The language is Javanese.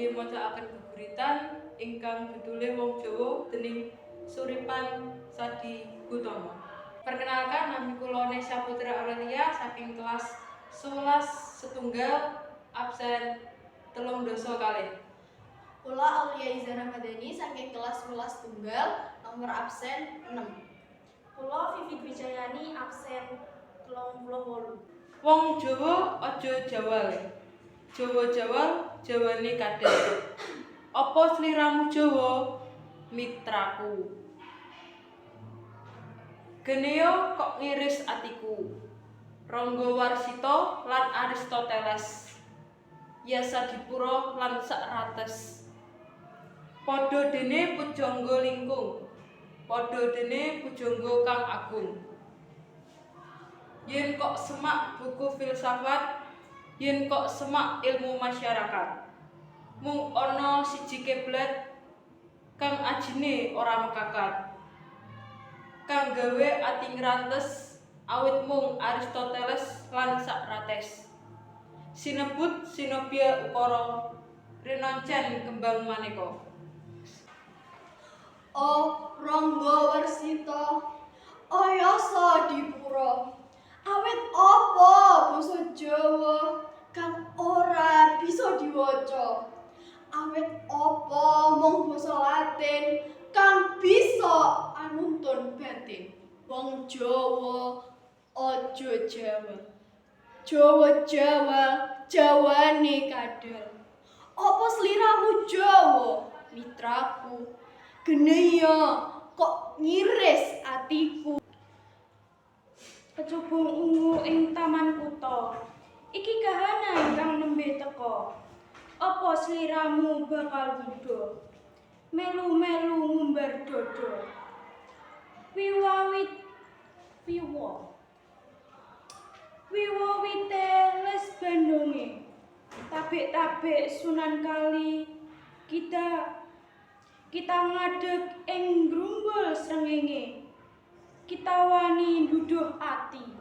Badhe macaaken geguritan ingkang judule Wong Jawa dening Suripan Sadi Hutomo. Perkenalkan, nami kula Nesya Putra Aurelia saking kelas 11 setunggal absen 32. Kula Aulia Iza Ramadhani saking kelas 11 tunggal nomor absen 6. Kula Vivi Dwijayani absen 38. Wong Jawa aja jawal. Jawa jawal jawane kadal. Apa sliramu Jawa, mitraku? Geneo kok ngiris atiku. Rangga Warsita lan Aristoteles. Yasadipura lan Sokrates. Padha dene pujangga lingkung. Padha dene pujangga kang agung. Yen kok semak buku filsafat, yen kok semak ilmu masyarakat, mung ana siji kiblat kang ajine ora mekakat. Kang gawe ati ngrantes awit mung Aristoteles lan Sokrates. Sinebut sinobya ukara rinoncen kembang maneka. O Rangga Warsita, O Yasadipura. Awit apa basa Jawa kang ora bisa diwaca? Awit apa mung basa Latin kang bisa anuntun batin? Wong Jawa aja jawal. Jawa jawal jawane kadal. Apa sliramu Jawa, mitraku? Geneya kok ngiris atiku. Kecubung ungu ing taman kutha. Iki kahanan kang nembe teka. Apa sliramu bakal wuda? Melu-melu ngumbar dada. Wiwawit wiwa. Wiwawite les bandonge. Tabik-tabik Sunan Kali kita kita ngadeg ing grumbul srengenge. Kita wani nduduh ati.